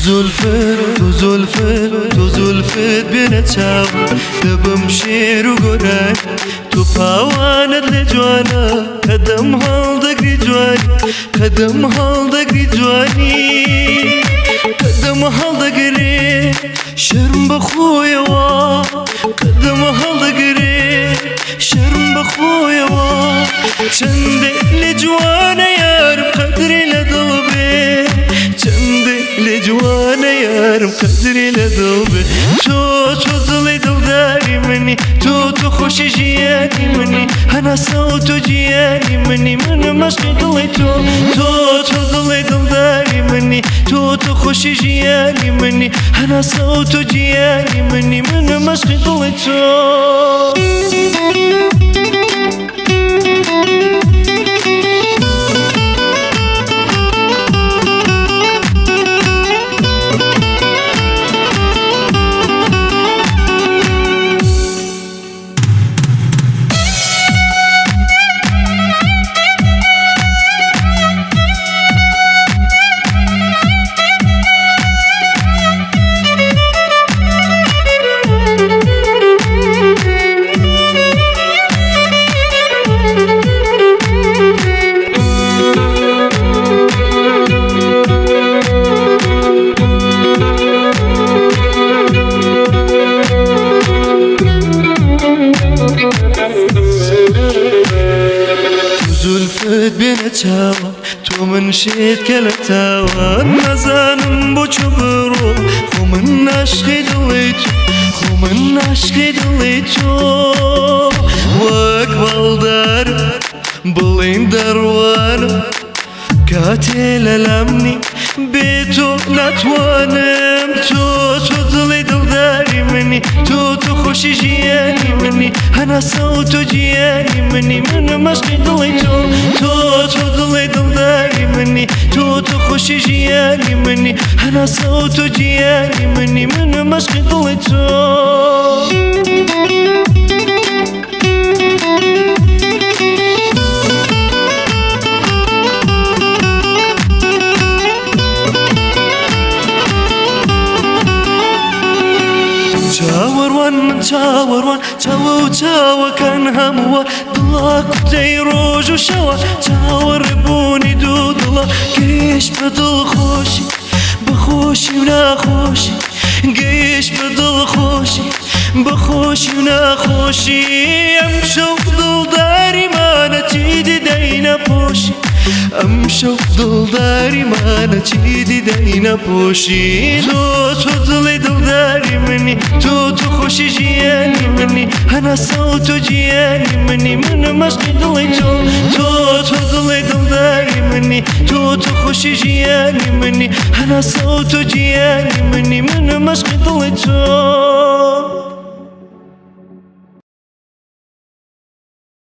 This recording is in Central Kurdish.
زولفت تۆ زولفت تۆ زولفت بێنە چاو، دەبم شێر و گۆرانی. تۆ پاوانت لێ جوانە، قەدەم هەڵدەگری جوانی، قەدەم هەڵدەگری جوانی، قەدەم هەڵدەگرێ شەرم بە خۆیەوە، قەدەم هەڵدەگرێ شەرم بە خۆیەوە. چەندێ لێ جوانە یارم قەدری لە دڵ بێ، چەندێ لێ جوانە یارم قەدری لە دڵ بێ. تۆ تۆ دڵی دڵداری منی، تۆ تۆ خۆشی ژیانی منی، هەناسە و تۆ گیانی منی، من مەشقی دڵی تۆ. تۆ تۆ دڵی دڵداری منی، تۆ تۆ خۆشی ژیانی منی، هەناسە و تۆ گیانی منی، من مەشقی دڵی تۆ. زولفت بێنە چاوە، تۆ من شێت کە لە تاوە، نازانم بۆ چۆ بڕۆ، خۆ من عاشقی دڵی تۆ، خۆ من عاشقی دڵی تۆ. وەک باڵدار بڵین دەڕوانم، کاتێ لەلامنی بێ تۆ ناتوانم. تۆ تۆ دڵی دڵداری منی، تۆ تۆ خۆشی ژیانی منی، هەناسە و تۆ گیانی منی، من مەشقی دڵی تۆ. تۆ تۆ دڵی دڵداری منی، تۆ تۆ خۆشی ژیانی منی، هەناسە و تۆ گیانی منی، من مەشقی دڵی تۆ. چاوەڕوان من چاوەڕوان، چاوە و چاوەکان هەمووە دڵا کوتەی ڕۆژ و شەوە، چاوەڕێبوونی دوو دڵە گەیشت بە دڵخۆشی، بەخۆشی و ناخۆشی، گەیشت بە دڵخۆشی، بەخۆشی و ناخۆشی. ئەمشەو دڵداریمانە چیدی دەینە پۆشی، ئەمشەو دڵداریمانە چیدی دەینە پۆشی. تۆ تۆ دڵی دڵداری منی، تۆ تۆ خۆشی ژیانی منی، هەناسە و تۆ گیانی منی، من مەشقی دڵی تۆ. تۆ تۆ دڵی دڵداری منی، تۆ تۆ خۆشی ژیانی منی، هەناسە و تۆ گیانی منی، من مەشقی دڵی تۆ.